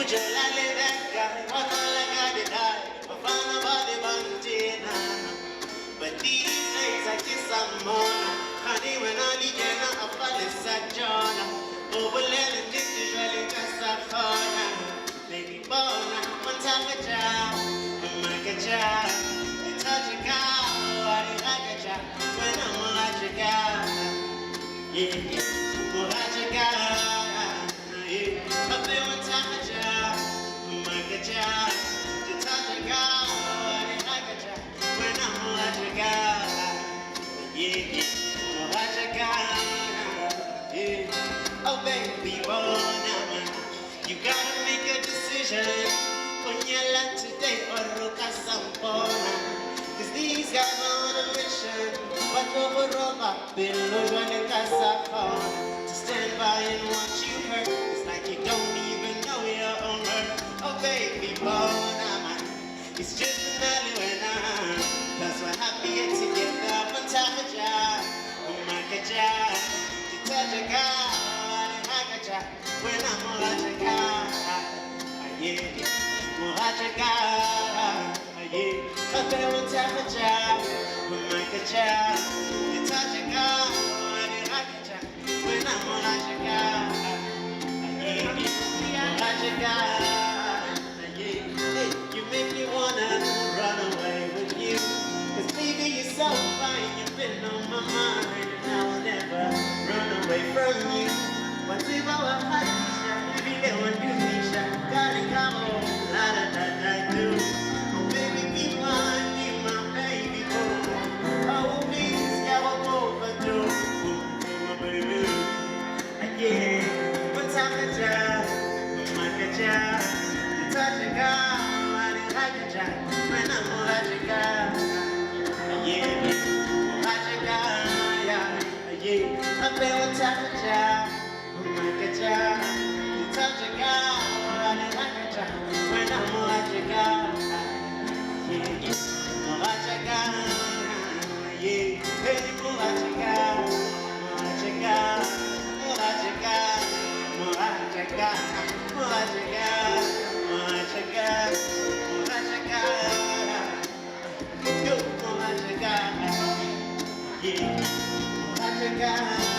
jola le beka, ba tlala ka didae, bafana ba le bantena. But these days I ke sa mmona, kgane wena le yena a fa le sa tšona. O bolela nnete jwale ka sa kgona. Baby bona, o nthakgatša, o mmakatša, dithatša ka, wa di gakatša, wena mogatšaka. Yeah, mogatšaka. Yeah, gape o nthakgatša, o mmakatša, dithatša ka, wa di gakatša, wena mogatšaka. Yeah, mogatšaka. Yeah. Oh baby, bona man. You gotta make a decision. Konyala today or o ka sa mpona. 'Cause these guys are on a mission. Ba tlo go roba pelo jwale ka sa kgona. To stand by and watch you hurt. It's like you don't even know your own hurt. Oh baby, bona man. It's just another wena. Plus we're happier together. Montagaja, Umakaja, Titajaga, Hagaja, when I'm Morajaga. Yeah, Morajaga. Yeah, Gape Montagaja, Umakaja, Titajaga, Hagaja, when I'm Morajaga. Yeah, Morajaga. Yeah, hey, you make me wanna run away with you. 'Cause baby, you're so fine, you've been on my mind, and I will never run away from you. Wa tseba wa kgahliša, ebile wa ntumiša, ka lethabo, la da da da do. Oh baby, be mine, be my baby, oh. Oh please, yeah, we'll overdue. Oh, my baby. Yeah, Montagaja, Makaja, Titajaga, Hagaja, when I'm Morajaga. Yeah, Morajaga, yeah, yeah. Gape Montagaja, Makaja, Titajaga, Hagaja, when I'm Morajaga. Yeah, Morajaga, yeah, hey, Morajaga, Morajaga, Morajaga, Morajaga, Morajaga, Morajaga, Morajaga, yo, Morajaga, yeah, Morajaga.